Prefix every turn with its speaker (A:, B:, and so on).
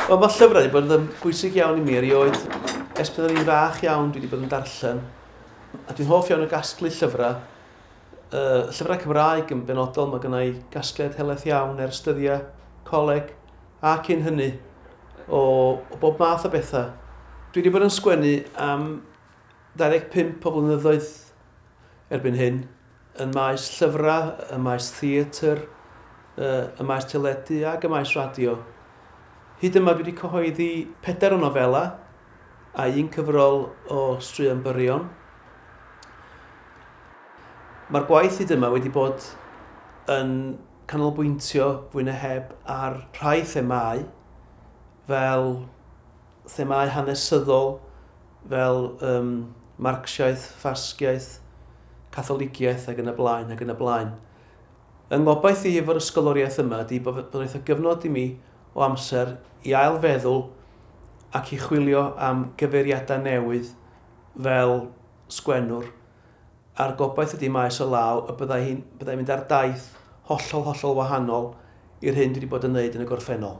A: Wel, mae llyfrau wedi bod yn bwysig iawn i mi erioed. Ers pan o'n i'n fach iawn, dwi wedi bod yn darllen. A dwi'n hoff iawn o gasglu llyfrau. Llyfrau Cymraeg yn benodol, mae gennau gasgliad helaeth iawn ers dyddiau coleg a cyn hynny o, o bob math o bethau. Dwi wedi bod yn sgwennu am 25 o flynyddoedd erbyn hyn yn maes llyfrau, y maes theatr, y maes teledu ac y maes radio. Hyd yma dwi wedi cyhoeddi 4 o nofela a 1 cyfrol o straeon byrion. Mae'r gwaith hyd yma wedi bod yn canolbwyntio fwy na heb ar rhai themâu, fel themâu hanesyddol, fel Marxiaeth, Ffasgiaeth, Catholigiaeth ac yn y blaen ac yn y blaen. Yng ngobaith i efo'r ysgoloriaeth yma ydy bod eitha gyfnod i mi o amser i ailfeddwl ac i chwilio am gyfeiriadau newydd fel sgwennwr, a'r gobaith ydy maes o law y byddai hi'n byddai mynd ar daith hollol hollol wahanol i'r hyn dwi wedi bod yn wneud yn y gorffennol.